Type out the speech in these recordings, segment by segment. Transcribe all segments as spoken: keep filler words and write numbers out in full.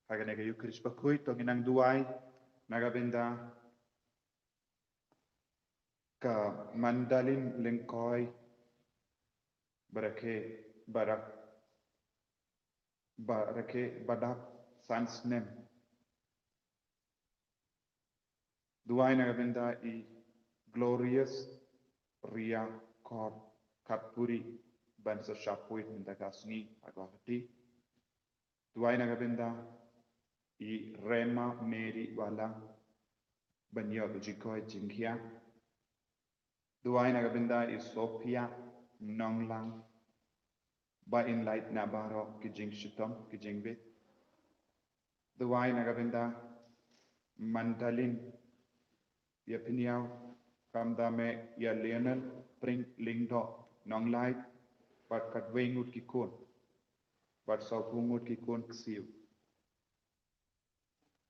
Ha kane ka Ïukharist bakhuid to ngin nang duwai na ka bynta ka Mandalin Lyngkhoi Barakhe Barak Barakhe Badap Sansnem. Duwai na ka bynta i Glorious Ria Kor Katpuri ban sa shah poi mynta ka sngi ha Guwahati. Duwai na ka bynta i Rema Mary Wala ban ïoh ka jingkoit jingkhiah. Duwai na ka bynta i Sophia Nonglang ba in lait na baroh ki jingshitom ki jingbit. Duwai na ka bynta Mandalin Ïapynïaw, kam da me ïa Lionel Pring Lyngdoh Nonglait bad katwei ngut ki khun bad sawphew ngut ki khun ksiew.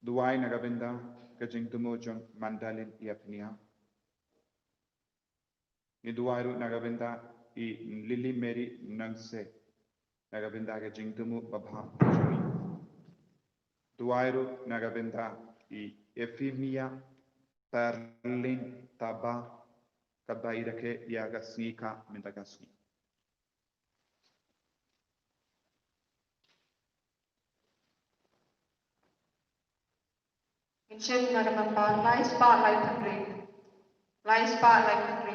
Duwai na ka bynta ka jingthmu jong Mandalin Ïapynïaw. Ngi duwai ruh na ka bynta i Lily Mary Nangse na ka bynta ka jingthmu babha jong i. Duwai ruh na ka bynta i Efimia Tarlin Taba, kaba i rakhe ïa ka sngi ka mynta ka sngi. Ngin shim na ka namba lai spah laiphew hynriew. Lai spah laiphew hynriew.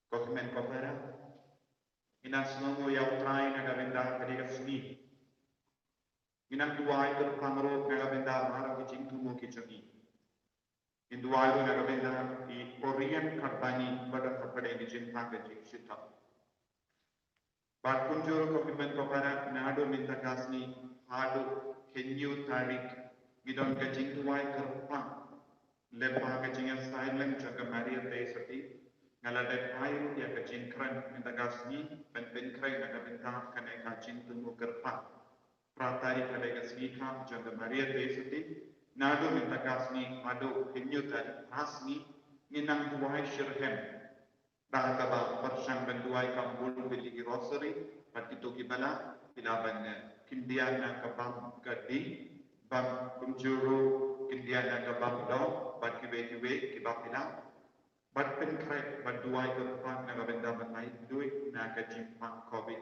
Ko hynmen ko para, ngin nang sngewnguh ïa U Trai na ka bynta kane ka sngi. Ngin nang duwai kyrpang ruh na ka bynta baroh ki jingthmu ki jong ngi. Ngin duwai ruh na ka bynta i Orian Karbani, ba don hapdeng ki jingpang ka jingshitom. Bad kumjuh ruh ko hynmen ko para, naduh mynta ka sngi haduh hynñiew tarik, ngi don ka jingduwai kyrpang lyngba ka jingïasaid lang jong ka Maria Theisotti. Nga la dep ai ruh ïa ka jingkren mynta ka sngi ban pynkhreh na ka bynta kane ka jingthmu kyrpang. Phra tarik ka dei ka sngi kham jong ka Maria Theisotti. Naduh mynta ka sngi haduh hynñiew tarik phra sngi, ngin nang duwai shitrhem. Da kaba pyrshang ban duwai kam bun bili ki rosary bad kito ki ba la, phi lah ban, eh, khyndiat na ka bam ka ding, bam kumjuh ruh khyndiat na ka bam dong bad kiwei kiwei kiba phi lah. Bad pynkhreh bad duwai kyrpang na ka bynta ban lait duh na ka jingpang covid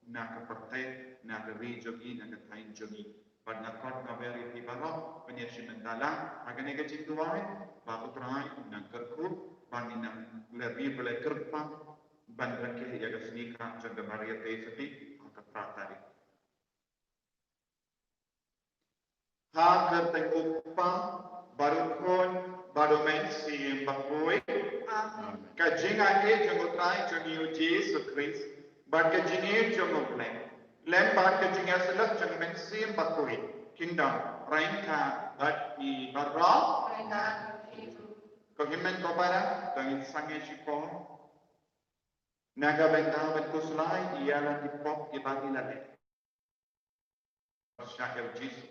na ka pyrthei, na ka ri jong ngi, na ka thaiñ jong ngi. Bad nga khot nga wer ïa phi baroh ban ïa shim bynta lang ha kane ka jingduwai, ba U Trai un nang kyrkhu, ba ngin nang leh ri ba leh kyrpang ban rakhe ïa ka sngikha jong ka Maria Theisotti ha ka phra tarik. Ha ka kyrteng U Kpa bad U Khun bad U Mynsiem Bakhuid. Amen. Ka jingaiei jong U Trai jong ngi U Jisu Khrist bad ka jingïeit jong U Blei lem bad ka jingïasyllok jong U Mynsiem Bakhuid kin don ryngkat bad ngi baroh. Ryngkat bad ngi ruh. Ko hynmen ko para, to ngin sangeh shipor na ka bynta ban khuslai ïa la ki pop kiba ngi la leh. Sha ïa U Jisu.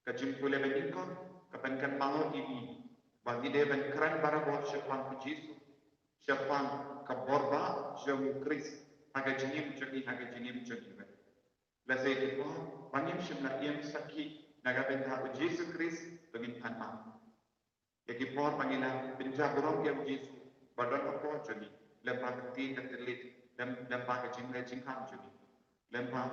Ka jingpule banyngkong ka pynkynmaw ïa ngi ba ngi dei ban kren barabor shaphang U Jisu, shaphang ka bor ba jong U Khrist ha ka jingim jong ngi, ha ka jingim jong ngi. Lehse ki por ba ngim shym la ïeng sakhi na ka bynta U Jisu Khrist, to ngin pan map. Ïa ki por ba ngi la pynjah burom ïa U Jisu ba don hapoh jong ngi, lem bad ka ktien ka thylliej, lem, lem bad ka jingleh jingkhang jong ngi, lem bad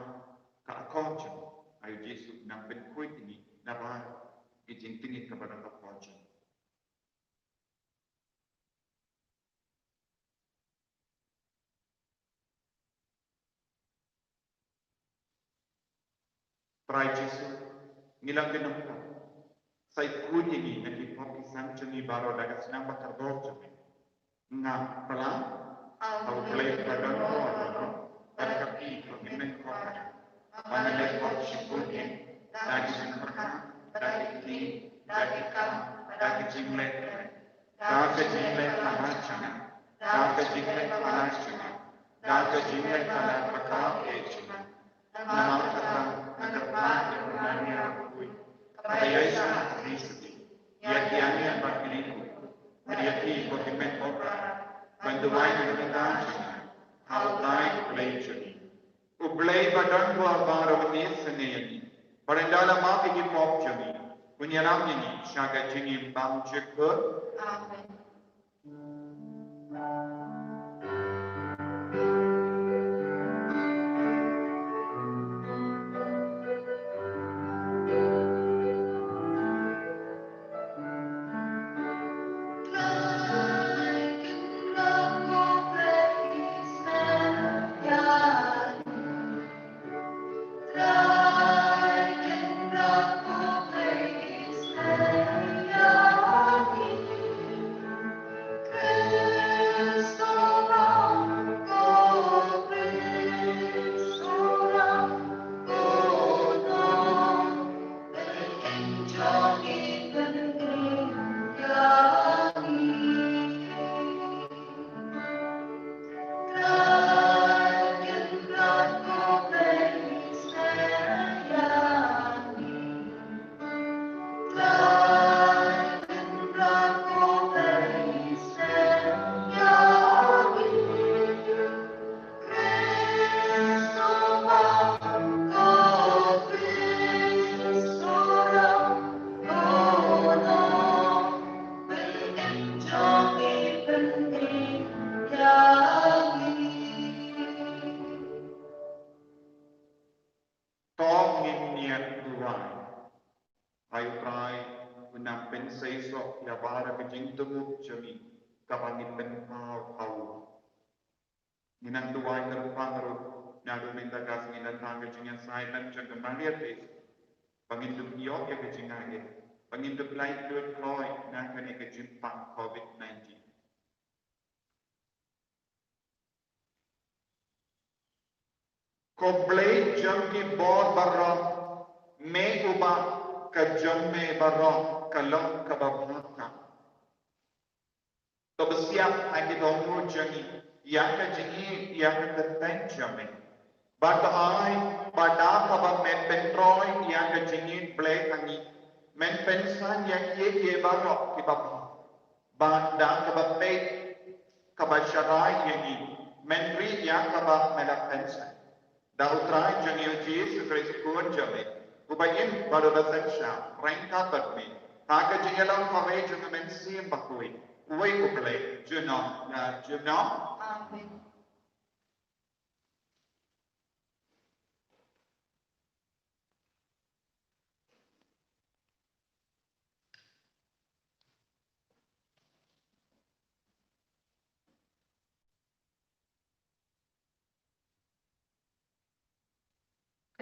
ka akor jong ngi, ai U Jisu nang pynkhuid ïa ngi na bynta ki jingtngit kaba don hapoh jong ngi. Trai Jisu, ngi la pyndonkam. Sa khuid ïa ngi na ki pop ki sam jong ngi baroh da ka snam ba kordor jong me. Nga pynlong ha U Blei ba don bor baroh, bad ha phi ko hynmen ko para, ba nga leh pop shibun eh, da ki jingpyrkhat, da ki kti, da ki kam, da ki jingleh kmen, da ka jingleh palat jong nga, da ka jingleh palat jong nga, da ka jingleh palat ba kordor jong nga. Namar kata nga kyrpad ïa U Maria Bakhuid, kaba ïaishah ha Khristan, ïa ki angel bad ki riewkhuid, bad ïa phi ko hynmen ko para, ban duwai na ka bynta jong nga ha U Trai U Blei jong ngi. U Blei ba don bor baroh un isynei ïa ngi, bad ynda la map ïa ki pop jong ngi, un ïalam ïa ngi sha ka jingim bymjukut. Amen. To ngin ïa duwai. Ai U Trai, un nang pynseisoh ïa baroh ka jingtbok jong ngi kaba ngi pynpaw ha u. Ngi nang duwai kyrpang ruh naduh mynta ka sngi na ka bynta ka jingïasaid lem jong ka Maria Theisotti, ba ngin dup ïoh ïa ka jingaiei, ba ngin dup lait duh kloi na kane ka jingpang covid nineteen. Ko Blei jong ki bor baroh, me uba ka jong me baroh ka long kaba bha. To ba siap ha ki dohnud jong ngi ïa ka jingïeit ïa ka kyrteng jong me. Bad to ai ba da kaba me pyntroi ïa ka jingïeit Blei ha ngi, men pynsan ïa kiei kiei baroh kiba bha. Bad da kaba peit kaba sharai ïa ngi, men ri ïa kaba me la pynsan. Da U Trai jong ngi U Jisu Khrist U Khun jong me, uba im bad uba synshar ryngkat bad me ha ka jingïalam kaba ïeit jong U Mynsiem Bakhuid, uwei U Blei, junom la junom. Amen.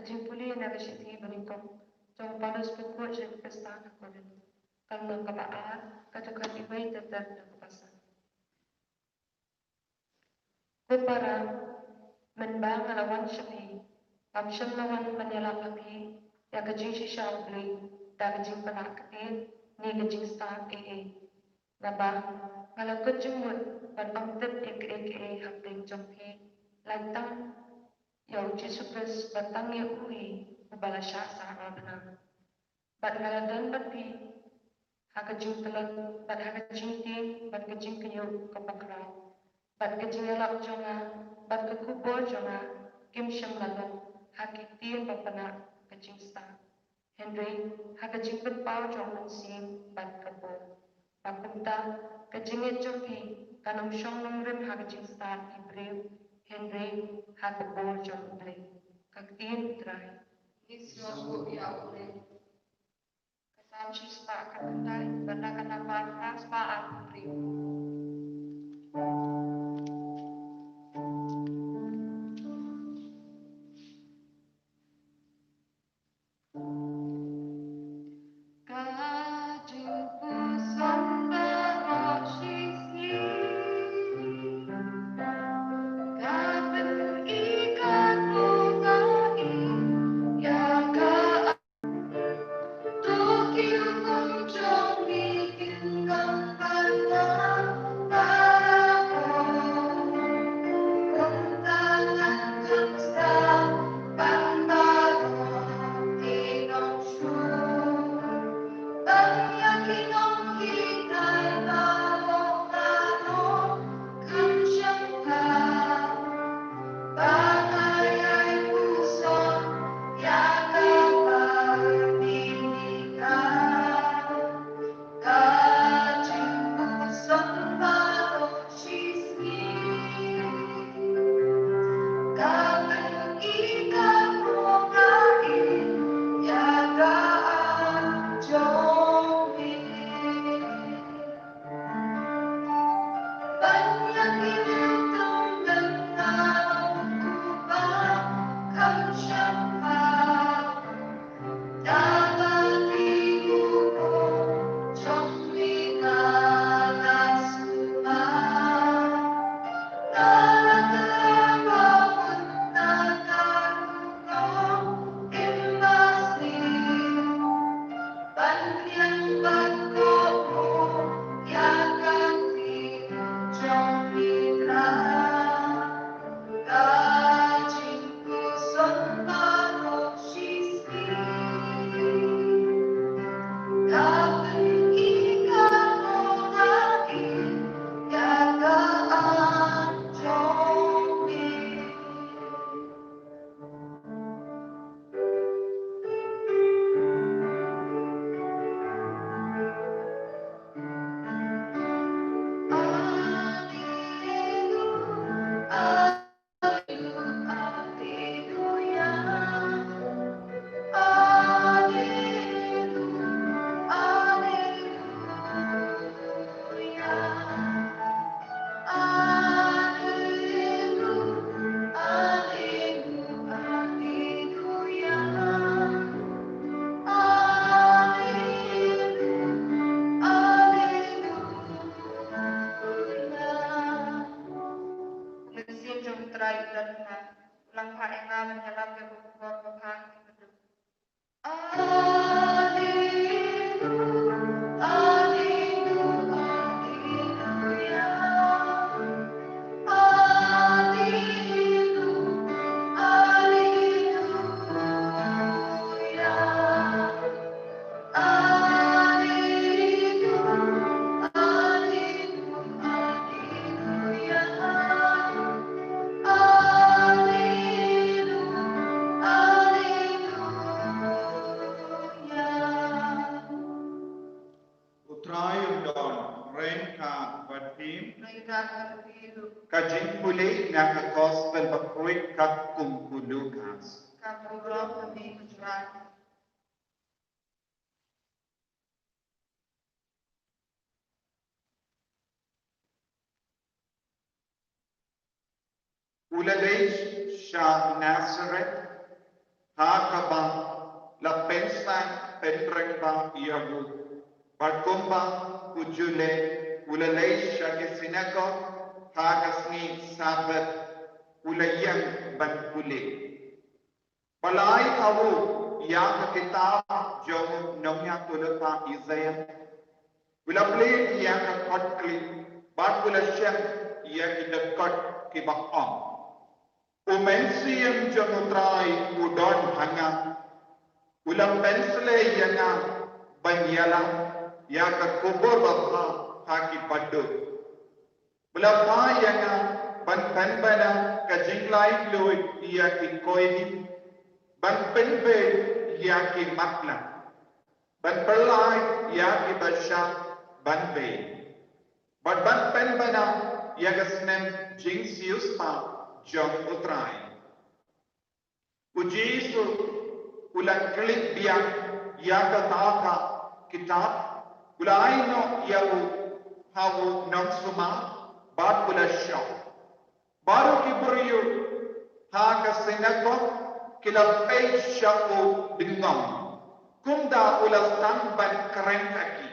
jingpule na ka shithi ba nyngkong jong u Paulus bakhuid sha ki Khristan ha Korinth. Ka lynnong kaba ar, ka dkhot iwei ter ter haduh kaba san. Ko para, mynba nga la wan sha phi, ngam shym la wan ban ïalap ha phi ïa ka jingshisha U Blei da ka jingpynah ktien ne ka jingstad ei ei. Naba nga la kut jingmut ban ym tip ïa kaei kaei hapdeng jong phi, lait tang ïa U Jisu Khrist, ba tang ïa u hi uba la shah sahnarphna. Bad nga la don bad phi ha ka jingtlot, bad ha ka jingtieng, bad ka jingkynnoh kaba khraw, bad ka jingïalap jong nga bad ka khubor jong nga kim shym la long ha ki ktien ba pynah ka jingstad, hynrei ha ka jingpynpaw jong U Mynsiem bad ka bor. Ba kumta ka jingngeit jong phi kan ym shong nongrim ha ka jingstad ki briew, hynrei ha ka bor jong U Blei. Ka ktien U Trai. Ngi sngewbha ïa U Blei. Ka Salm shispah khatkhyndai, bad na ka namba phra spah arphew hynriew. Ka jingpuson baroh shisngi, ka pyni ka kyrkhu ïa ka. To ki hukum jong me kin long ban long baroh. Kumta ngan kynsan ban baroh ki nongshoh. Ban ïa ki nonghikai baroh baroh kan shim bha. Ba nga ïai puson ïa ka ba mihkhmat. Ka jingpuson baroh shisngi. Ka pyni ka kyrkhu ïa ka am jong me. Ban ïa ki nongthoh bynta u ba kham shym bha. Da ba ki hukum jong me nga la sumar. Nga la khlaiñ ba un na ka rukom im ba sniew. Ban ïeng bad kohnguh ïa ka ktien jong me Trai. Ka jingpuson baroh shisngi. Ka pyni ka kyrkhu ïa ka am jong me. Mynsiem jong U Trai u don ha nga, u la phah ïa nga ban ïalap ïa ka khubor babha ha ki kynduh. U Trai un don ryngkat bad phi. Ryngkat bad phi ruh. Ka jingpule na ka Gospel bakhuid katkum u Lukas. Ka burom ha me ko Trai. U la leit sha Nasareth, ha kaba la pynsah pynrem ba ïa u. Bad kumba u ju leh, u la leit sha ki synagog ha ka sngi Sabbath, u la ïeng ban pule. Ba la ai ha u ïa ka kitab jong u nongïathuhlypa Isaiah. U la plie ïa ka kot khlieh, bad u la shem ïa ki dkhot kiba ong: U Mynsiem jong U Trai u don ha nga. U la pynsleh ïa nga ban ïalam ïa ka khubor babha ha ki baduk. U la phah ïa nga ban pynbna ka jinglaitluid ïa ki koidi, ban pynbeit ïa ki matlah, ban pynlait ïa ki ba shah ban beit, bad ban pynbna ïa ka snem jingsiewspah jong U Trai. U Jisu u la khlieh biang ïa kata ka kitab, u la ai noh ïa u ha u nongsumar, bad u la shong. Baroh ki briew ha ka synagog ki la peit sha u dngom, kumta u la sdang ban kren ha ki.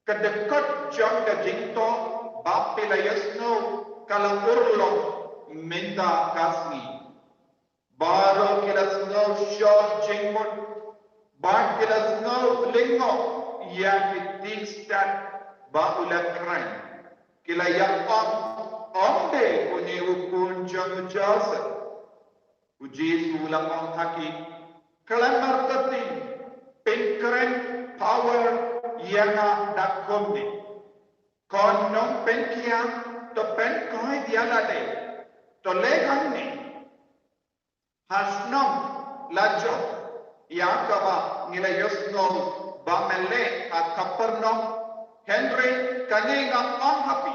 Ka dkhot jong ka jingtoh ba phi la ïohsngew ka la urlong mynta ka sngi. Baroh ki la sngew shoh jingmut, bad ki la sngew lyngngoh ïa ki tieng stad ba u la kren. Ki la ïa ong, ym dei une u khun jong u Joseph? U Jisu u la ong ha ki, khlem artatien, pynkren power ïa nga da kumne. Ko nongpynkhiah, to pynkoit ïa lade, to leh hangne. Ha shnong la jong ïa kaba ngi la ïohsngew ba me leh ha Kapernaum, hynrei kane nga ong ha phi,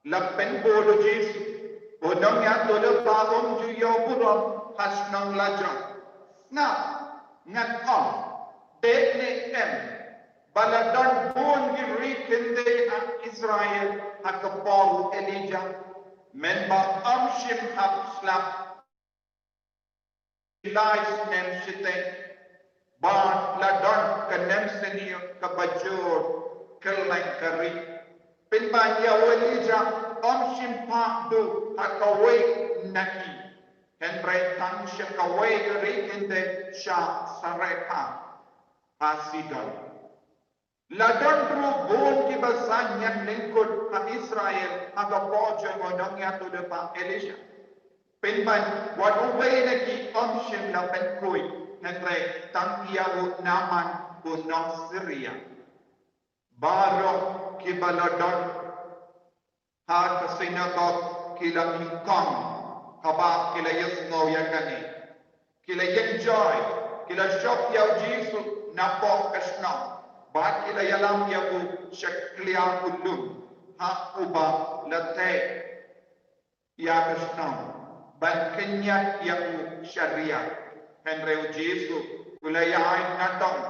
la pynbud u Jisu, u nongïathuhlypa um ju ïoh burom ha shnong la jong. Sngap, ngan ong, dei ne em ba la don bun ki ri kyndit ha Israel ha ka por u Elijah, mynba ym shym hap slap lai snem shiteng, bad la don ka nemsniew kaba jur kylleng ka ri. Pynban ïa u Elijah ym shym phah duh ha kawei na ki, hynrei tang sha kawei ka ri kyndit sha Sarepta ha Sidon. La don ruh bun kiba sah ñiad lyngkut ha Israel ha ka por jong u nongïathuhlypa Elisha. Pynban wat uwei na ki ym shym la pynkhuid, hynrei tang ïa u Naaman u nong Syria. Baroh kiba la don ha ka synagog ki la nyngkong haba ki la ïohsngew ïa kane. Ki la ïeng joi, ki la shop ïa u Jisu napoh ka shnong, bad ki la ïalam ïa u sha khlieh u lum ha uba la teh ïa ka shnong, ban kynñiat ïa u sha riat. Hynrei u Jisu u la ïaid natong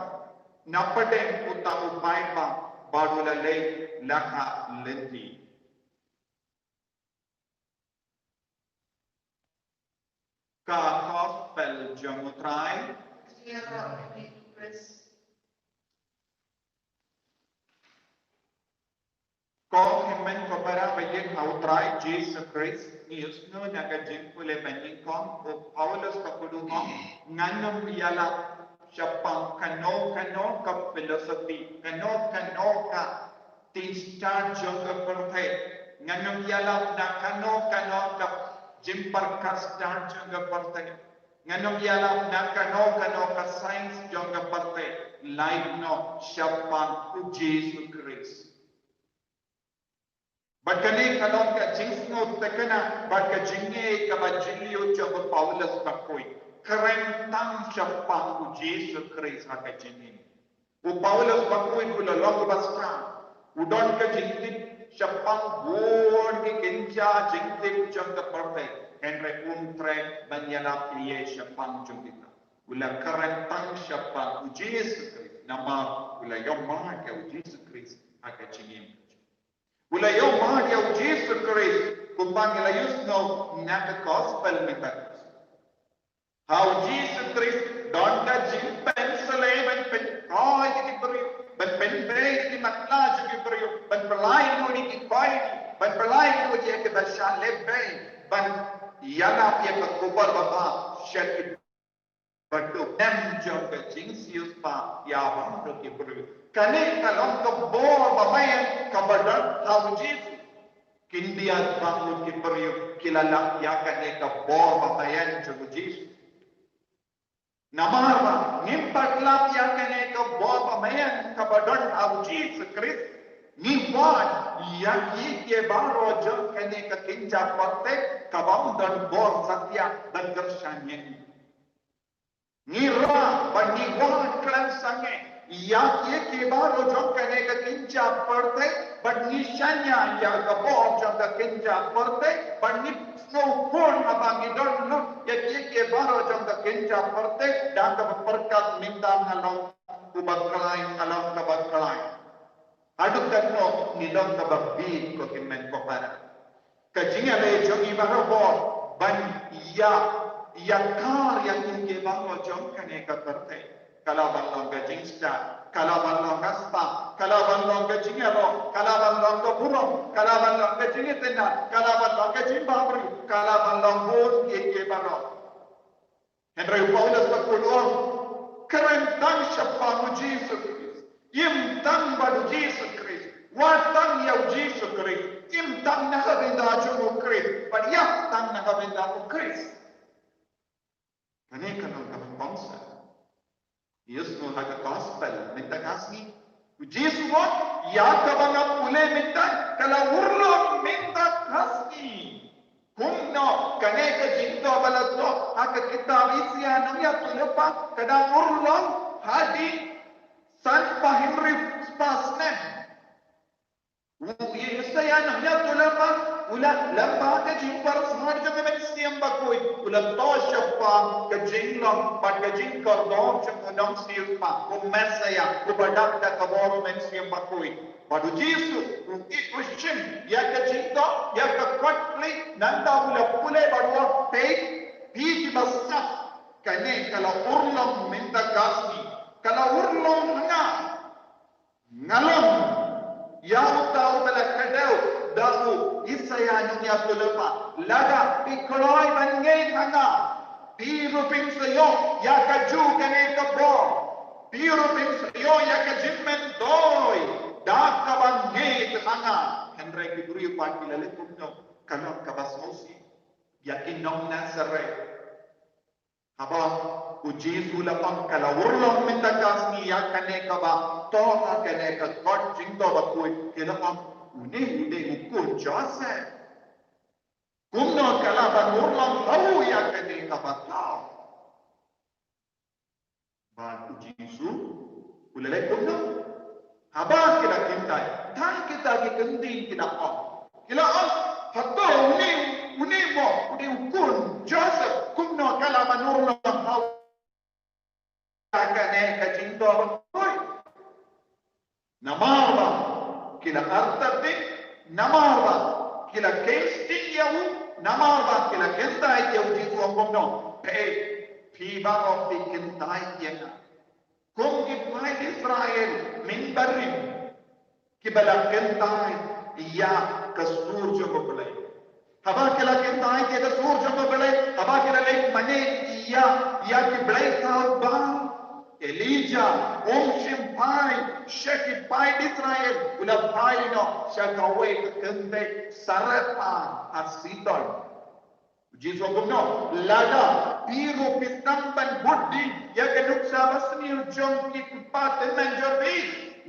na pdeng uta u paidbah bad u la leit la ka lynti. Ka Gospel jong u Trai. Ko hynmen ko para ba ïeit ha u Trai Jisu Khrist, ngi ïohsngew na ka jingpule ba nyngkong, u Paulus ka pud u ong, ngan ym ïalap shaphang kano kano ka philosophy, kano kano ka tieng stad jong ka pyrthei. Ngan ym ïalap na kano kano ka jingpyrkhat stad jong ka pyrthei. Ngan ym ïalap na kano kano ka science jong ka pyrthei. Lait noh shaphang u Jisu Khrist. Bad kane ka long ka jingsngewtynnat bad ka jingngeit kaba jylliew jong u Paulus bakhuid. Kren tang shaphang u Jisu Khrist ha ka jingim. U Paulus bakhuid u la long uba stad. U don ka jingtip shaphang bun ki kynja jingtip jong ka pyrthei. Hynrei um treh ban ïalap ei ei shaphang jong kita. U la kren tang shaphang u Jisu Khrist. Namar u la ïohmad ïa u Jisu Khrist ha ka jingim. U la ïohmad ïa u Jisu Khrist kumba ngi la ïohsngew na ka gospel mynta. Ha u Jisu Khrist don ka jingpynsleh ban pyntroi ïa ki briew, ban pynbeit ïa ki matlah jong ki briew, ban pynlait noh ïa ki khynnah, ban pynlait noh ïa ki ba shah lehbeiñ, ban ïalap ïa ka khubor babha sha ki baduk. Em jong ka jingsiewspah ïa baroh ki briew. Kane ka long ka bor ba maian kaba don ha u Jisu. Khyndiat baroh ki briew ki la lap ïa kane ka bor ba maian jong u Jisu. Namar ba ngim pat lap ïa kane ka bor ba maian kaba don ha u Jisu Khrist, ngi wad ïa ki, ki baroh jong kane ka kynja pyrthei kaba ym don bor satia ban kyrshan ïa ngi. Ngi rah bad ngi wad khlem sangeh ïa ki, ki baroh jong kane ka kynja pyrthei, bad ngi shaniah ïa ka bor jong ka kynja pyrthei, bad ngi sngewkhun haba ngi don lut ïa ki, ki baroh jong ka kynja pyrthei, da kaba pyrkhat mynta nga long uba khlaiñ, nga long kaba khlaiñ. Haduh katno ngi long kaba bieit ko hynmen ko para. Ka jingïaleh jong ngi barabor ban ïa, ïakar ïa ngi ki baroh jong kane ka pyrthei. Ka lah ban long ka jingstad, ka lah ban long ka spah, ka lah ban long ka jingïaroh, ka lah ban long ka burom, ka lah ban long ka jingitynnad, ka lah ban long ka jingbhabriew, ka lah ban long bun ki, ki baroh. Hynrei u Paulus pat u ong, kren tang shaphang u Jisu Khrist. Im tang bad u Jisu Khrist. Wad tang ïa u Jisu Khrist. Im tang na ka bynta jong u Khrist. Bad ïa tang na ka bynta u Khrist. Kane ka long kaba kongsan. Ïa sngewthuh ha ka gospel mynta ka sngi. U Jisu u ong, ïa kaba nga pule mynta ka la urlong mynta ka sngi. Kumno kane ka jingdoh ba la doh ha ka kitab Isaïah nongïathuhlypa ka dang urlong hadien san spah hynriew spah snem. U Isaïah nongïathuhlypa u la lem bad ka jingpyrsad jong ka Mynsiem Bakhuid, u la thoh shaphang ka jinglong bad ka jingkordor jong u Nongsiewspah, u Messiah, uba dap da ka bor u Mynsiem Bakhuid. Bad u Jisu u ïoh shim ïa ka jingdoh, ïa ka kot pli, nangta u la pule bad u ong, peit, phi kiba sah, kane ka la urlong mynta ka sngi, ka la urlong ha nga. Nga long ïa uta uba la kdew da u Isaïah nongïathuhlypa, lada phi kloi ban ngeit ha nga, phi ruh phin sa ïoh ïa kajuh kane ka bor. Phi ruh phin sa ïoh ïa ka jingmyntoi da kaba ngeit ha nga. Hynrei ki briew pat ki la leh kumno? Ka long kaba sngewsih ïa ki nong Nasareth. Haba u Jisu u la ong ka la urlong mynta ka sngi ïa kane kaba thoh ha kane ka kot jingdoh bakhuid, ki la ong, une u dei u khun Joseph. Kumno ka lah ban urlong ha u ïa kane kaba thoh? Bad u Jisu u la leh kumno? Haba ki la kyntait, tang kita ki kyntien ki la ong. Ki la ong, hato une, une mo u dei u khun Joseph, kumno ka lah ban urlong ha u ïa kane ka jingdoh bakhuid? Namar ba ki la artatien, namar ba ki la kyntait ïa u, namar ba ki la kyntait ïa u, Jisu u ong kumno? Peit, phi baroh phi kyntait ïa nga. Kum ki paid Israel mynbarim kiba la kyntait ïa ka sur jong U Blei. Haba ki la kyntait ïa ka sur jong U Blei, haba ki la leit mane ïa, ïa ki blei saw Baal, Elijah um shym phai sha ki paid Israel, u la phai noh sha kawei ka kynthei Sarepta ha Sidon. U Jisu u ong kumno? Lada phi ruh phi sdang ban bud dien ïa ka nuksa basniew jong ki kpa tymmen jong phi,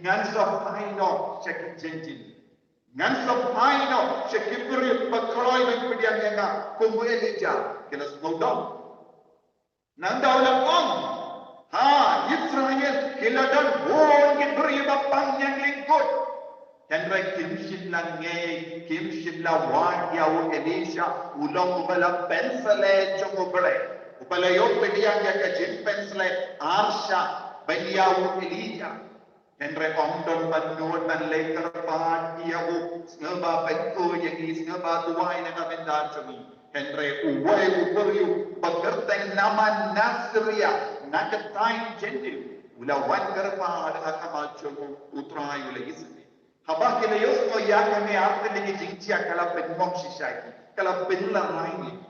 ngan sa phai noh sha ki jynjar. Ngan sa phai noh sha ki briew ba kloi ban pdiang ïa nga kum u Elijah. Ki la sngewdom. Nangta u la ong, ha Israel ki la don bun ki briew ba pang ïa ka lyngkot. Hynrei kim shym la ngeit, kim shym la wad ïa u Elisha, u long uba la pynsleh jong U Blei, uba la ïoh pdiang ïa ka jingpynsleh arshah ban ïa u Elijah. Hynrei ym don ba nud ban leh kyrpad ïa u, sngewbha pynkuh ïa ngi, sngewbha duwai na ka bynta jong ngi. Hynrei uwei u briew ba kyrteng Naaman na Syria, na ka thaiñ Jentil, u la wan kyrpad ha khmat jong u, U Trai u la ïasyrdoh. Haba ki la ïohsngew ïa kane, ar tylli ki jingjia ka la pynmong shisha ïa ki, ka la pynlehraiñ ïa ki.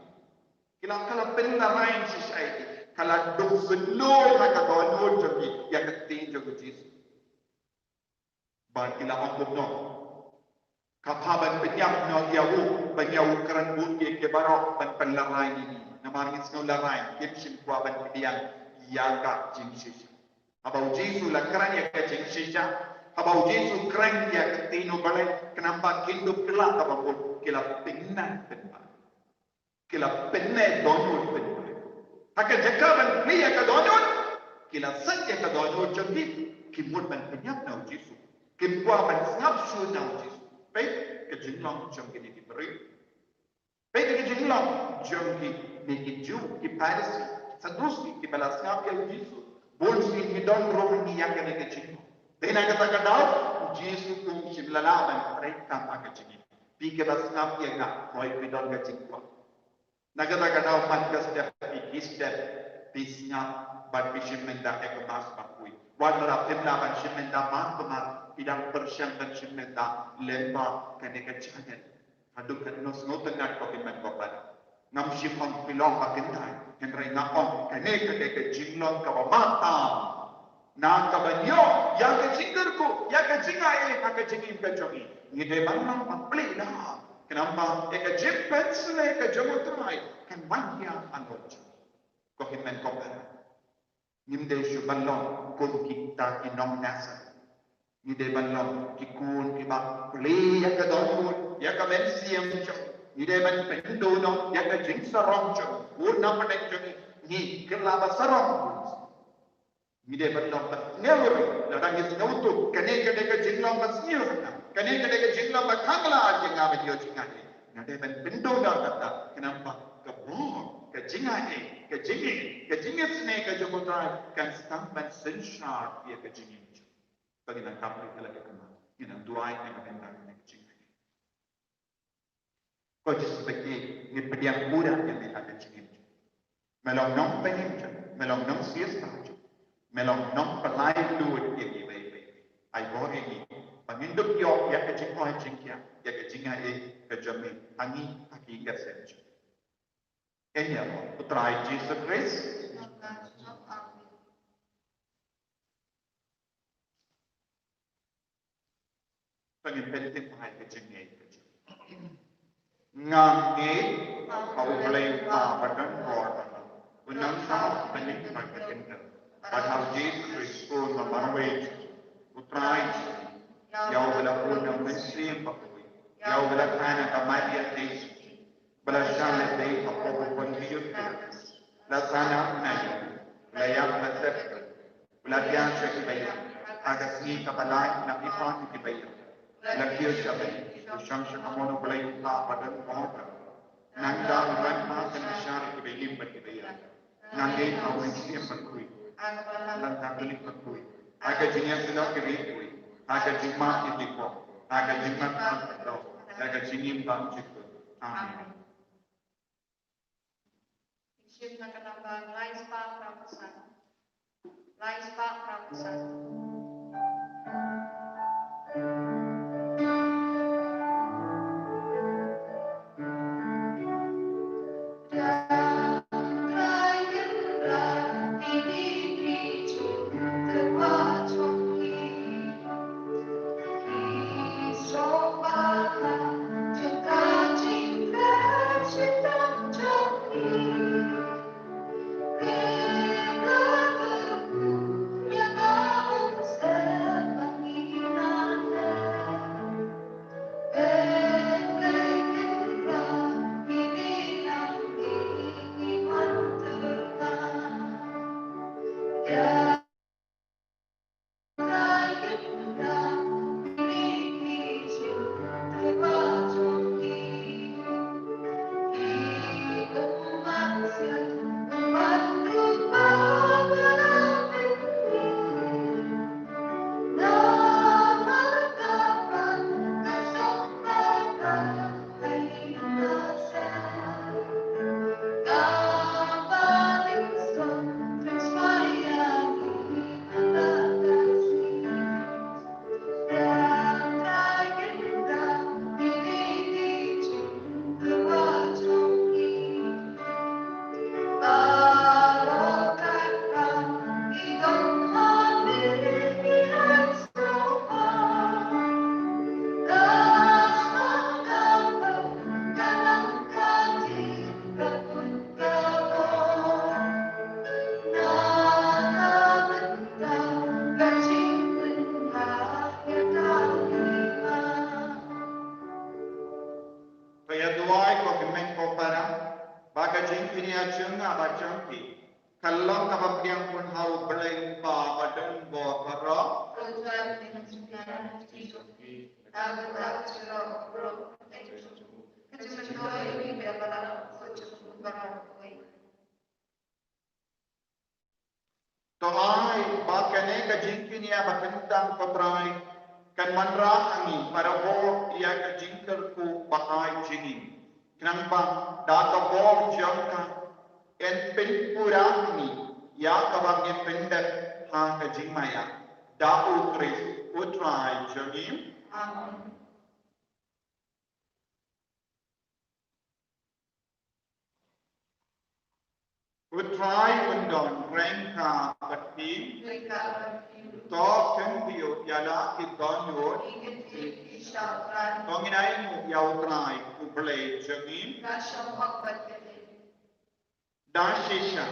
Ki la, ka la pynlehraiñ shisha ïa ki, ka la duk shlur ha ka dohnud jong ki ïa ka ktien jong u Jisu. Bad ki la ong kumno? Ka bha ban pynïap noh ïa u, ban ïa u kren bun ïa ki baroh, ban pynlehraiñ ïa ngi. Namar ngi sngew lehraiñ, kim shym kwah ban pdiang ïa ka jingshisha. Haba u Jisu la kren ïa ka jingshisha, haba u Jisu kren ïa ka ktien U Blei, khnang ba kin dup kylla kaba mut, ki la pynïap pynban. Ki la pyneh dohnud pynban. Ha ka jaka ban plie ïa ka dohnud, ki la sait ïa ka dohnud jong ki, ki mut ban pynïap na u Jisu. Kim kwah ban sngap shuh na u Jisu. Peit ka jinglong jong kine ki briew. Peit ka jinglong jong kine ki Jiw, ki Pharisi, Sadusi, kiba la sngap ïa u Jisu. Bun sien ngi don ruh ngi ïa kane ka jinglong. Dei na kata ka daw, u Jisu um shym la lah ban treikam ha ka jingim. Phi kiba sngap ïa nga, hooid phi don ka jingkwah. Na kata ka daw man ka step phi ki step, phi sngap bad phi shim mynta ïa ka mask ba poi. Wat la phim lah ban shim mynta mask ba, phi dang pyrshang ban shim mynta lyngba kane ka channel. Haduh katno sngewtynnat ko hynmen ko para. Ngam shym ong phi long ba kynthai, hynrei nga ong kane ka dei ka jinglong kaba mad tam. Na ka ban ïoh ïa ka jingkyrkhu, ïa ka jingai ha ka jingim ka jong ngi, ngi dei ban long ba plie da. Khnang ba ïa ka jingpynshlur ka jong U Trai kan wan ïa halor jong ngi. Ko hynmen ko para, ngim dei shuh ban long kum kita ki nong Nasareth. Ngi dei ban long ki khun kiba plie ïa ka dohnud, ïa ka mynsiem jong ngi. Ngi dei ban pynduh noh ïa ka jingsarong jong ngi. Bun na pdeng jong ngi, ngi kylla ba sarong. Ngi dei ban long ba sniew ruh, lada ngi sngewthuh kane ka dei ka jinglong ba sniew, kane ka dei ka jinglong ba khang lad ïa nga ban ïoh jingaiei, nga dei ban pynduh noh kata, khnang ba ka bor, ka jingai, ka jingim, ka jingisynei ka jong U Trai kan sdang ban synshar ïa ka jingim jong ngi. Ba ngin nang kap ïa ka lad ka khmat, ngin nang duwai, ngin nang bynta, ngin nang jingaiei. Ko Jisu ba ïeit, ngi pdiang pura ïa me ha ka jingim jong ngi. Me long nongpynim jong ngi, me long nongsiewspah jong ngi, me long nongpynlait luid ïa ngi iwei pa iwei. Ai bor ïa ngi ba ngin dup ïoh ïa ka jingkoit jingkhiah, ïa ka jingaiei ka jong me ha ngi, ha ki ïing ka sem jong ngi. Ïa U Trai Jisu Khrist. Ba ngin pyntip ha ka jingngeit ka jong ngi. Nga ngeit ba U Blei U Kpa ba don bor, u nongthaw ha ka bynta bad ha U Jisu Khrist u khun ba marwei, U Trai jong ngi, ïa uba la bun na u Mynsiem Bakhuid, ïa uba la kha na ka Maria Theisotti, ba la shah lehbeiñ ha u Pontius Pilatus, la sahnarphna ïa u, la ïap, la sep, u la thiah sha ki baïap ha ka sngi kaba lai na pyrthei ki baïap, u la kiew sha bneng, u shong sha kamon U Blei U Kpa ba don bor. Nangta u wan ha ka bynta ki baïap bad ki baïap. Nga ngeit ha U Mynsiem Bakhuid, ha ka Balang Katholik bakhuid, ha ka jingïasyllok ki riewkhuid, ha ka jingmap ïa ki kong, ha ka jingmap ha ka doh, ha ka jingim bymjukut. Amen. Shim na ka namba lai spah phra phew san. Lai spah phra phew san. ïa jong nga bad jong phi ka long kaba pdiang pynban ha U Blei Kpa ba don bor baroh. To ai ba kane ka jingkñia ba kyntang, ko Trai, kan wanrah ha ngi para bor ïa ka jingkyrkhu ba ai jong ngi. Khnang ba da ka bor jong ka yn pynpura ha ngi ïa kaba ngi pyndep ha ka jingmaïa. Da U Khrist U Trai jong ngi. Amen. U Trai un don ryngkat bad phi. To khyndiat ïa la ki dohnud. To ngin ainguh ïa U Trai U Blei jong ngi. Da shisha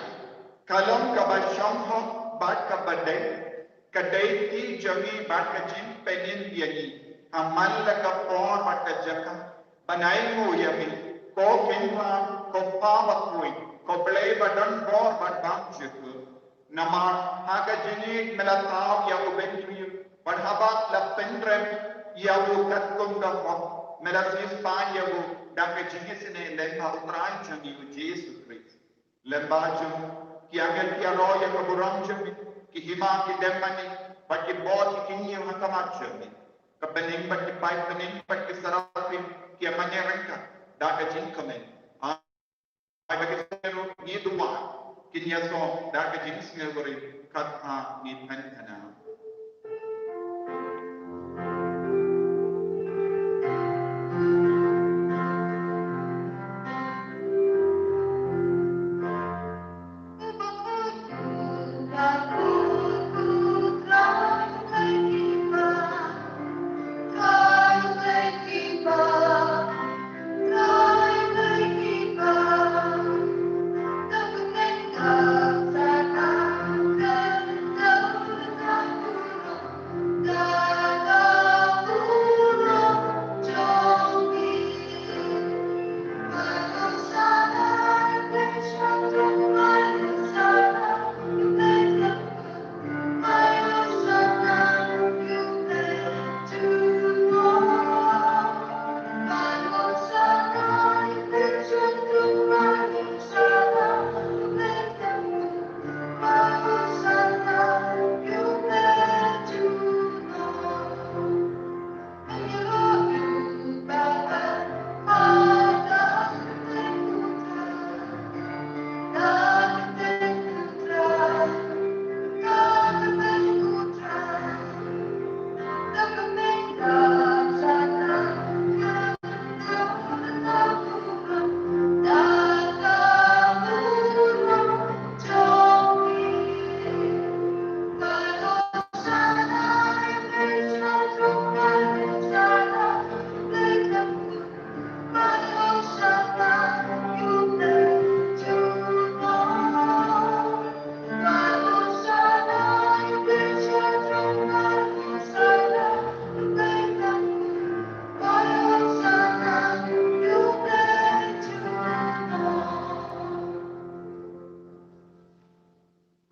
ka long kaba shong hok bad kaba dei, ka dei ti jong ngi bad ka jingpynim ïa ngi ha man la ka por bad ka jaka ban ainguh ïa me, ko Kynrad, ko Kpa bakhuid, ko Blei ba don bor bad bymjukut. Namar ha ka jingïeit me la thaw ïa u Bynriew bad haba la pynrem ïa u katkum ka hok me la siewspah ïa u da ka jingisynei lem ha U Trai jong ngi U Jisu Khrist. Lem bad jong u ki angel ki ïaroh ïa ka burom jong me, ki hima ki dem mane bad ki bor ki kynñiew ha khmat jong me. Ka bneng bad ki paid bneng bad ki seraphin ki ïa mane ryngkat da ka jingkmen. Ai ba ki sngewrit ngi duwai, kin ïasoh da ka jingsngewrit kat ha ngi pynthana.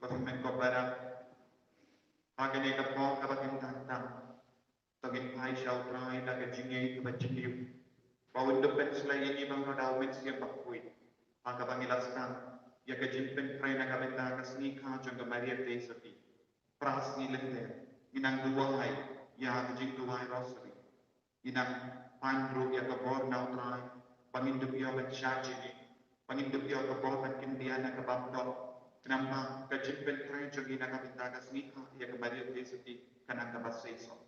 Ko hynmen ko para, ha kane ka por kaba kyntang tam, to ngin phai sha U Trai da ka jingngeit kaba jylliew ba un da pynslem ïa ngi baroh da U Mynsiem Bakhuid. Ha kaba ngi la sdang ïa ka jingpynkhreh na ka bynta ka sngi kha jong ka Maria Theisotti. Phra sngi lynter ngi nang duwai ïa ka jingduwai Rosary. Ngi nang pan ruh ïa ka bor na U Trai ba ngin dup ïoh ban shah jingim, ba ngin dup ïoh ka bor ban kyndiah na ka bamdon, khnang ba ka jingpynkhreh jong ngi na ka bynta ka sngi kha ïa ka Maria Theisotti kan nang kaba seisoh.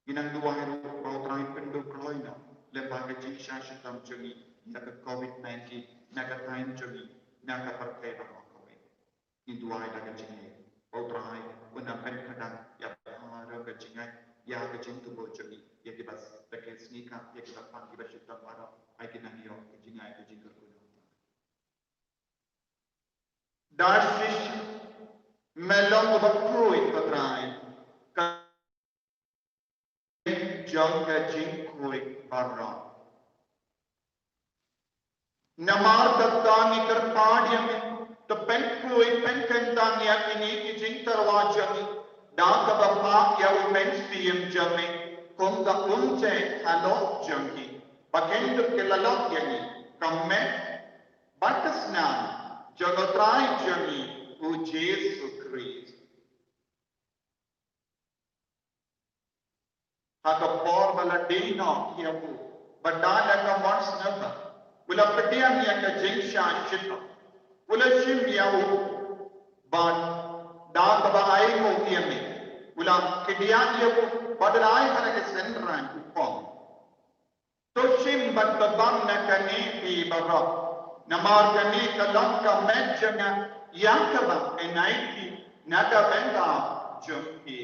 Ngi nang duwai ruh ba U Trai un pynduh kloi noh lem bad ka jingshah shitom jong ngi ïa ka Covid nineteen na ka thaiñ jong ngi, na ka pyrthei baroh kawei. Ngi duwai da ka jingngeit ba U Trai un da pynkhadang ïa baroh ka jingngeit ïa ka jingtbit jong ngi ïa kiba sa ka sngi kha, ïa kiba pang kiba shitom baroh, ai kin nang ïoh ka jingngeit ka jingkyrkhu na U Trai. Da shisha me long uba khuid, ko Trai, ka jong ka jingkhuid baroh. Namar kata ngi kyrpad ïa me, to pynkhuid pynkyntang ïa kine ki jingtyrwa jong ngi da kaba phah ïa u Mynsiem jong me kum ka umjai halor jong ngi, ba kin dup ki la lok ïa ngi ka met bad ka snam jong u Trai jong ngi u Jisu Khrist. Ha ka por ba la die noh ïa u, bad da la ka mon sngewbha, u la pdiang ïa ka jingshah shitom, u la shim ïa u, bad da kaba ainguh ïa me, u la kdiah ïa u, bad u la ai ha la ka synran, u ong: To shim bad to bam na kane phi baroh, namar kane ka long ka met jong nga ïa kaba yn ai phi na ka bynta jong phi.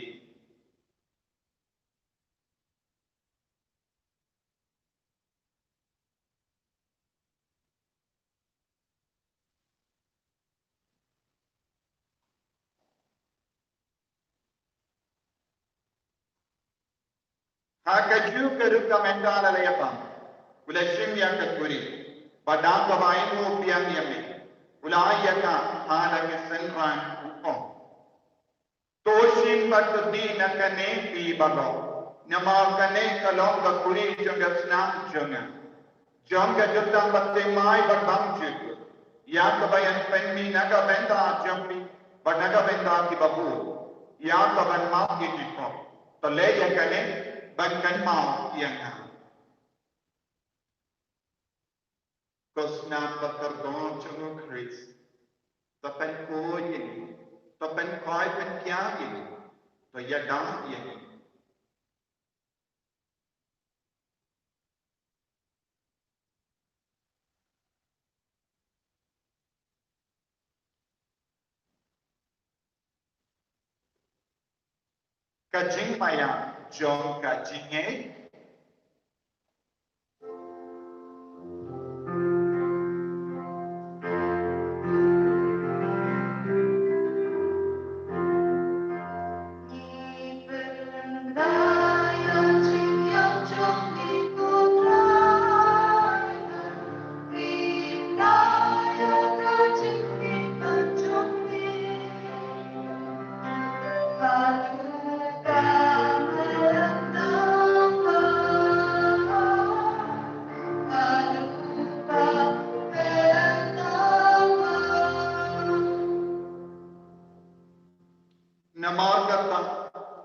Ha kajuh ka rukom mynta la ïa bam, u la shim ïa ka kuri, bad da kaba ainguh biang ïa me, u la ai ïa ka ha la ka synran, u ong: To shim bad to die na kane phi baroh, namar kane ka long ka kuri jong ka snam jong nga, jong ka jutang bathymmai bad bymjukut, ïa kaba yn pynmih na ka bynta jong phi bad na ka bynta kiba bun, ïa kaban map ïa ki pop. To leh ïa kane ban kynmaw ïa nga. Ko snam ba kordor jong u Khrist, to pynkhuid ïa ngi, to pynkhuid pynkiar ïa ngi, to ïada ïa ngi. Ka jingmaïa jong ka jingngeit. Namar kata,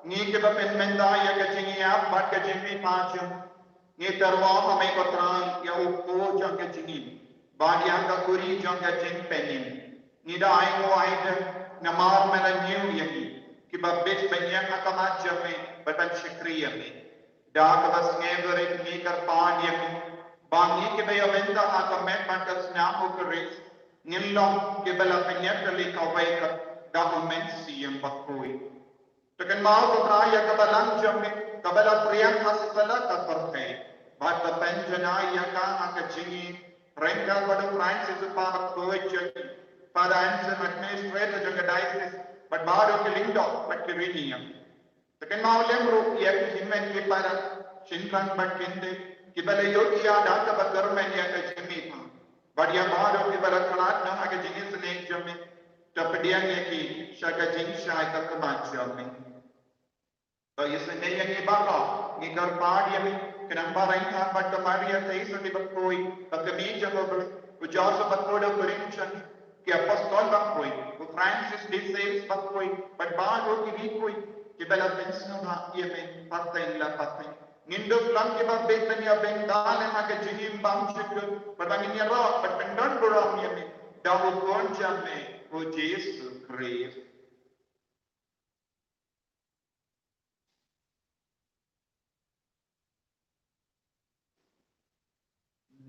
ngi kiba pynmynta ïa ka jingïap bad ka jingmihpat jong ngi, ngi tyrwa ha me ko Trai ïa u kpu jong ka jingim, bad ïa ka kuri jong ka jingpynim. Ngi da ainguh aidem namar me la ñiew ïa ngi kiba bit ban ïeng ha khmat jong me bad ban shakri ïa me. Da kaba sngewbha ngi kyrpad ïa me ba ngi kiba ïa bynta ha ka met bad ka snam u Khrist ngin long kiba la pynïatylli kawei kat da u Mynsiem Bakhuid. To kynmaw ko Trai ïa ka balang jong me kaba la triang ha satlak ka pyrthei, bad to pynjanai ïa ka ha ka jingim, ryngkat bad u Francis u Papa bakhuid jong ngi, Father Anselm, administrator jong ka diocese, bad baroh ki lyngdoh bad ki riewniam. To kynmaw lem ruh ïa ki hynmen ki para, shynrang bad kynthei, kiba la ïohi ïa da kaba kyrmen ïa ka jingmihpat, bad ïa baroh kiba la khlad noh ha ka jingisynei jong me. To pdiang ïa ki sha ka jingshai ka khmat jong me. To isynei ïa ngi baroh, ngi kyrpad ïa me, khnang ba ryngkat bad ka Maria Theisotti bakhuid, ka kmie jong u Khrist, u Joseph bakhuid u kyrhai jong ngi, ki apostol bakhuid, u Francis de Sales bakhuid, bad baroh ki riewkhuid kiba la pynsngewbha ïa me pateng la pateng, ngin dup long kiba bit ban ïa bynta lem ha ka jingim bymjukut, bad ba ngin ïaroh bad pyndonburom ïa me da u Khun jong me, u Jisu Khrist.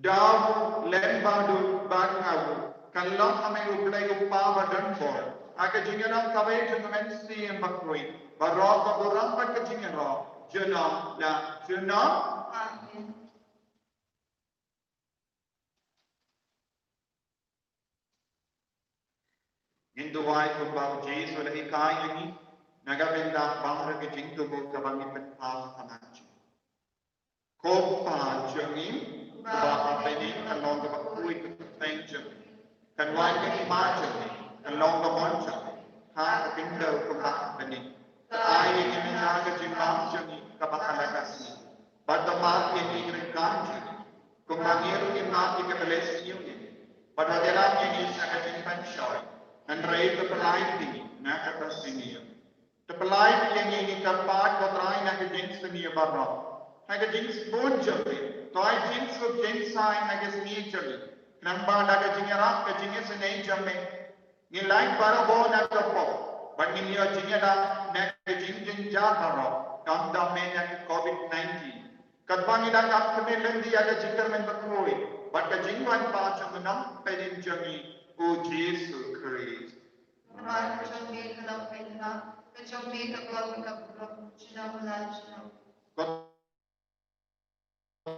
Da u lem bad u bad nga u, kan long ha me U Blei U Kpa badonbor, ha ka jingïaroh kawei jong U Mynsiem Bakhuid, baroh ka burom bad ka jingïaroh, junom la junom. Amen. Ngin duwai kumba U Jisu u la hikai ïa ngi, na ka bynta baroh ki jingthmu kaba ngin pynpaw ha khmat jong u. Ko Kpa jong ngi uba ha bneng, ka long kaba khuid, pyrthei jong ngi. Kan wad ïa ngi ma jong ngi, kan long ka mon jong ngi ha ka khyndew kumba ha bneng. Ai ïa ngi mynta ka jingbam jong ngi kaba ha la ka sngi. Bad to map ïa ngi ki ryngkat jong ngi, kumba ngi ruh ngi map ïa kiba la sniew ïa ngi. Bad wat ïalam ïa ngi sha ka jingpynshoi, hynrei to pynlait ïa ngi na kaba sniew. To pynlait ïa ngi, ngi kyrpad ko Trai, na ka jingsniew baroh. Ha ka jingsbun jong ngi, to ai jingsuk jingsaiñ ha ka sngi jong ngi. Khnang ba da ka jingïarap, ka jingisynei jong ngi, ngin lait barabor na ka pop, bad ngin ïoh jingïada na ka jingjynjar baroh, khamtam na ka covid nineteen. Katba ngi dang ap khmih lynti ïa ka jingkyrmen bakhuid bad ka jingwan pat jong u Nongpynim jong ngi, u Jisu Khrist. Namar ka jong me ka longkmie, namar ka jong me ka glory, ka burom junom la junom.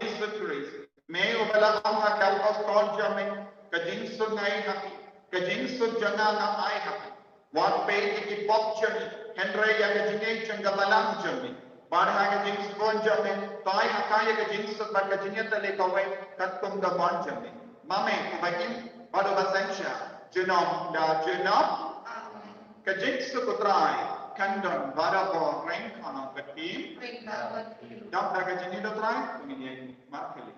Jisu Khrist, me uba la ong ha ki apostol jong me, ka jingsuk nga ai ha phi, ka jingsuk jong nga nga ai ha phi. Wat peit ïa ki pop jong ngi, hynrei ïa ka jingngeit jong ka balang jong me. Bad ha ka jingsbun jong me, to ai ha ka ïa ka jingsuk bad ka jingïatylli kawei katkum ka mon jong me. Ma me uba im bad uba synshar junom la junom. Amen. Ka jingsuk u Trai kan don barabor ryngkat bad phi. Ryngkat bad phi. Dap da ka jingïeit u Trai, ngin ïa markhlieh.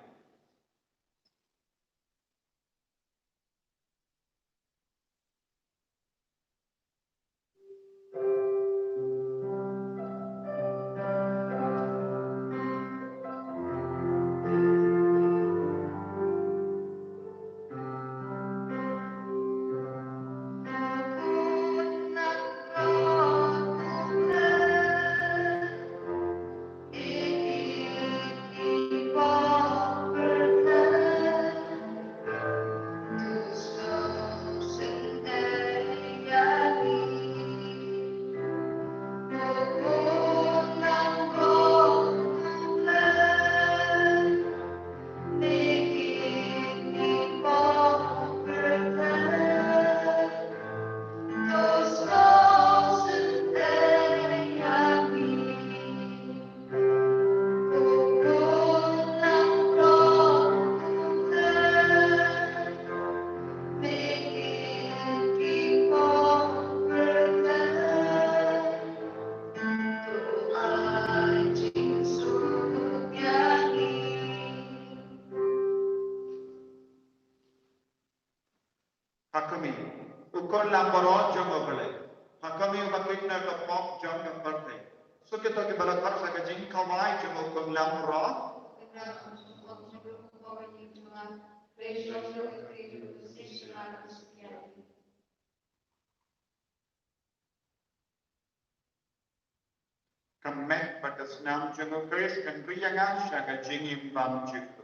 Ha khmih, u khun langbrot jong U Blei. Ha khmih, uba kit na ka pop jong ka pyrthei. Suk ïa kito kiba la khot sha ka jingkhawai jong u khun langbrot. Ka met bad ka snam jong U Khrist kan ri ïa nga sha ka jingim bymjukut.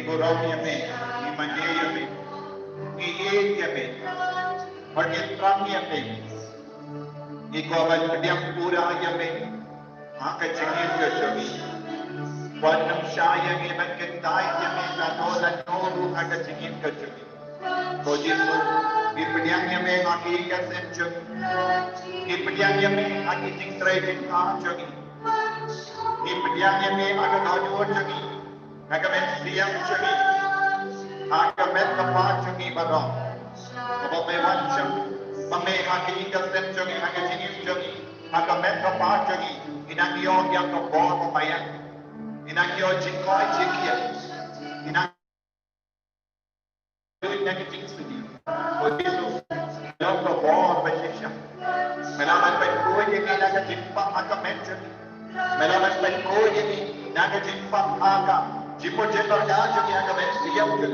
burom ïa me, ngi mane ïa me, ngi ïeit ïa me, bad ngi thrang ïa me. Ngi kwah ban pdiang pura ïa me ha ka jingim ka jong ngi. Wat nym shah ïa ngi ban kyntait ïa me lano lano ruh ha ka jingim ka jong ngi. Ko Jisu, ngi pdiang ïa me ha ki ïing ka sem jong ngi. Ngi pdiang ïa me ha ki jingtrei jingphah jong ngi. Ngi pdiang ïa me ha ka dohnud jong ngi, ha ka mynsiem jong ngi, ha ka met ka phad jong ngi baroh. Kaba me wan jong, ba me ha ka ïing ka sem jong ngi, ha ka jingim jong ngi, ha ka met ka phad jong ngi, ngi nang ïoh ïa ka bor ba ïa. Ngi nang ïoh jingkoit jingkhiah. Ngi nang ïoh ïa ka jingsngewsih. Ko Jisu, ïoh ka bor ba shisha. Me la ban pynkup ïa ngi na ka jingpang ha ka met jong ngi. Me la ban pynkup ïa ngi na ka jingpang ha ka jingmut jingpyrkhat jong ngi ha ka met jong ngi.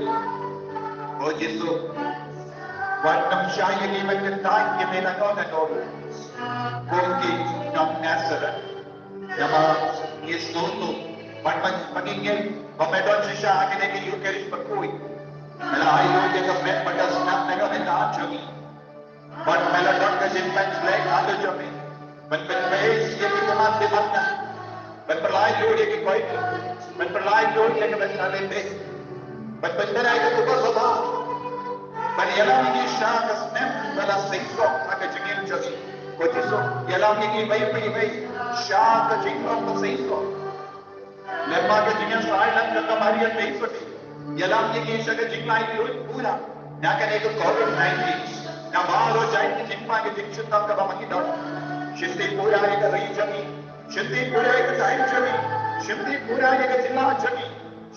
Ko Jisu, wat nym shah ïa ngi ban kyntait ïa me na ka na ka. Kum ki nong Nazareth. Namar ngi sngewthuh, bad ma ngi ngeit ba me don shisha ha kane ka Eucharist bakhuid. Me la ai lut ïa ka met bad ka snam na ka bynta jong ngi. Bad me la don ka jingpynkhlaiñ haduh jong me. Ban pynbeit ïa ki khmat ki bynta. Ban pynlait lut ïa ki koit. Ban pynlait lut ïa ka bynta lem beit. Ban pynbeit ïa ka kubur babha. Ban ïalam ïa ngi sha ka snem ba la seisoh ha ka jingim jong ngi. Ko Jisu, ïalam ïa ngi iwei pa iwei sha ka jinglong ba seisoh. Lem bad ka jingïasaid lang jong ka Maria Theisotti. Ïalam ïa ngi sha ka jinglait luid pura na kane ka Covid nineteen. Na baroh jait ki jingpang ki jingshitom kaba ma ngi don. Shim ti pura ïa ka ri jong ngi. Shim ti pura ïa ka thaiñ jong ngi. Shim ti pura ïa ka jylla jong ngi.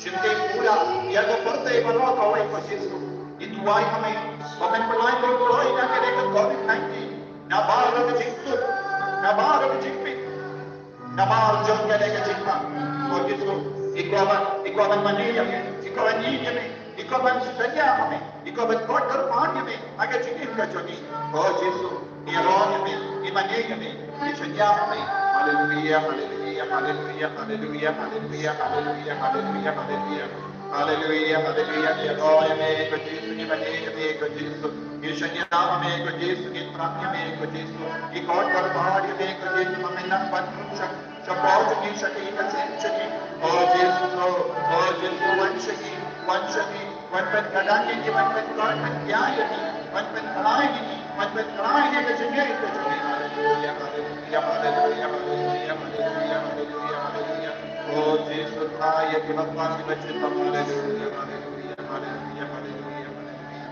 Shim ti pura ïa ka pyrthei baroh kawei, ko Jisu. Ngi duwai ha me ba men pynlait kloi kloi na kane ka Covid nineteen. Na baroh ka jingtuh, na baroh ka jingpeit, na baroh jong kane ka jingpang. Ko Jisu, ngi kwah ban, ngi kwah ban mane ïa me, ngi kwah ban ïeit ïa me, ngi kwah ban shaniah ha me, ngi kwah ban koit kyrpad ïa me ha ka jingim ka jong ngi. Ko Jisu, ngi ïaroh ïa me, ngi mane ïa me, ngi shaniah ha me. Haleluia, haleluia, haleluia, haleluia, haleluia, haleluia, haleluia, haleluia. Haleluia, haleluia, ngi ïaroh ïa me, ko Jisu, ngi mane ïa me, ko Jisu. Ngi shaniah ha me, ko Jisu, ngi thrang ïa me, ko Jisu. Ngi koit kyrpad ïa me, ko Jisu, ba men nang ban rung sha, shapoh jong ngi, sha ka ïing ka sem jong ngi. O Jisu, o Jisu, wan sha ngi, wan sha ngi, wan pynkhiah ïa ngi, wan pynkhiah ïa ngi, wan pynkhiah ïa ngi, wan pynkhiah ïa ka jingngeit ka jong ngi. Haleluia, haleluia, haleluia, haleluia, haleluia, haleluia, haleluia. O Jisu, trai ïa kiba kham, kiba shitom. Haleluia, haleluia, haleluia, haleluia, haleluia.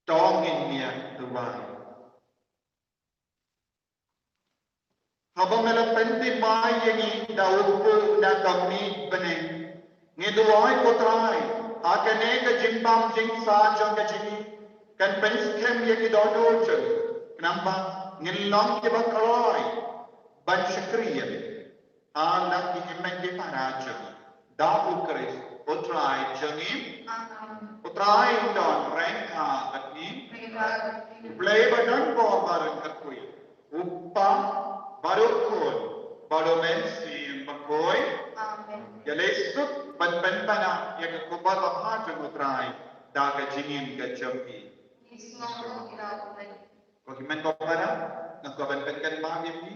To ngin ïa duwai. Haba me la pyntip mai ïa ngi da u kpu na ka mih bneng, ngi duwai ko Trai, ha kane ka jingbam jingsah jong ka jingim, kan pynskhem ïa ki dohnud jong ngi, khnang ba ngin long kiba kloi ban shakri ïa me ha la ki hynmen ki para jong ngi. Da U Khrist U Trai jong ngi. Amen. U Trai un don ryngkat bad ngi. Ryngkat bad ngi. U Blei ba don bor baroh kyrkhu, U Kpa bad U Khun bad U Mynsiem Bakhuid. Amen. Ïaleh suk ban pynpaw ïa ka khubor babha jong U Trai da ka jingim ka jong ngi. Ngi sngewthuh ïa U Blei. Ko hynmen ko para, nga kwah ban pynkynmaw ïa phi,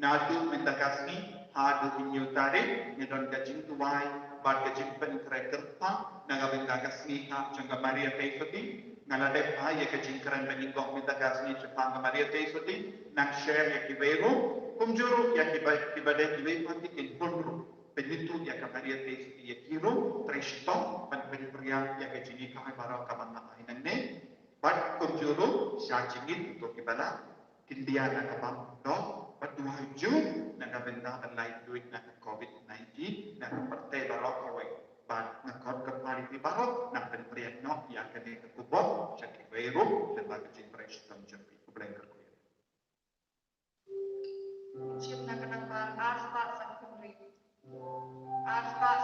naduh mynta ka sngi haduh hynñiew tarik, ngi don ka jingduwai bad ka jingpynkhreh kyrpang na ka bynta ka sngi hap jong ka Maria Theisotti. Nga la dep ai ïa ka jingkren ba ngin ong mynta ka sngi shaphang ka Maria Theisotti, nang share ïa kiwei ruh, kumjuh ruh ïa kiba, kiba dei kiwei pat ki khun ruh, pynithuh ïa ka Maria Theisotti ïa ki ruh, trei shitom ban pynpra ïa ka jinghikai baroh kaba nga ai nangne. Bad kumjuh ruh sha jingit to kiba la khyndiat na ka bam doh, bad duwai jur na ka bynta ban lait luid na ka Covid nineteen na ka pyrthei baroh kawei. Bad nga khot ka party baroh nang pynpra noh ïa kane ka khubor sha kiwei ruh, lyngba ka jingtrei shitom jong phi. Khublei kyrkhu. Shim na ka namba ar spah sanphew hynriew. Ar spah